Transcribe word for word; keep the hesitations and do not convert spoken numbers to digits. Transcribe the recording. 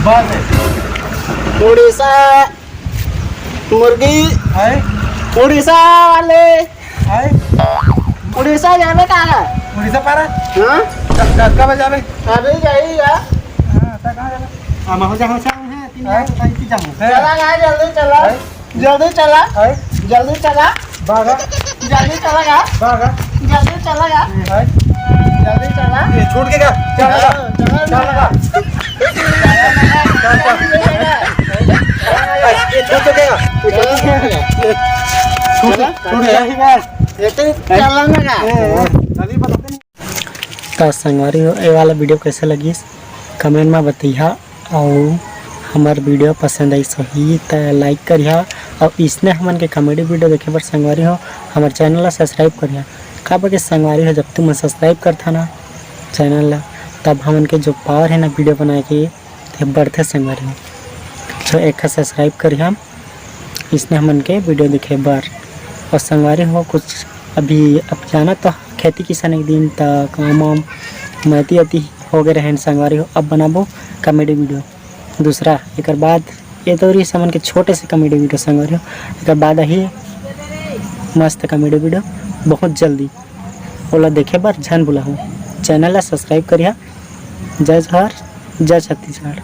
बात है। उड़ीसा मुर्गी है। उड़ीसा वाले है। उड़ीसा जाने का है? उड़ीसा पारा। हाँ। कब जावे? अभी जाइए यार। हाँ, तो कहाँ जावे? हम हो जाओ, हो जाओ, हैं, तीन हैं? यार, तो इसी जाओ। हैं? चला ना, जल्दी चला। हैं? जल्दी चला। हैं? जल्दी चला। बागा। जल्दी चला गा। बागा। जल्दी चला गा। हैं? जल्दी चला। ये छूट के क्या? चला गा। चला गा। ये छूट के क्या? छूट, छूट गया। ये तो चला ना गा। त संगवारी हो, ए वाला वीडियो कैसे लगिस, कमेंट में बतइहा। अउ हमर वीडियो पसंद आइस होही त लाइक करिहा। अउ इसने हमन के कॉमेडी वीडियो देखे बर संगवारी हो, हमर चैनल ला सब्सक्राइब करिहा। काबर के संगवारी हो, जब तुमन सब्सक्राइब करथा ना चैनल ला, तब हमन के जो पावर है ना वीडियो बनाए के, ते बढ़थे संगवारी हो। तो एक सब्सक्राइब करिहा इसने हमन के वीडियो देखे बर। अउ संगवारी हो, कुछ अभी अब जाना तो खेती किसानी के दिन, त काम वाम मती अती हो गए रहन संगवारी हो। अब बनाबो कॉमेडी वीडियो दूसरा। एकर बाद ये तो रही हमन के छोटे से कॉमेडी वीडियो संगवारी हो। एकर बाद आही मस्त कॉमेडी वीडियो बहुत जल्दी। ओला देखे बर झन भुलाहू, चैनल ला सब्सक्राइब करिहा। जय जोहार, जय छत्तीसगढ़।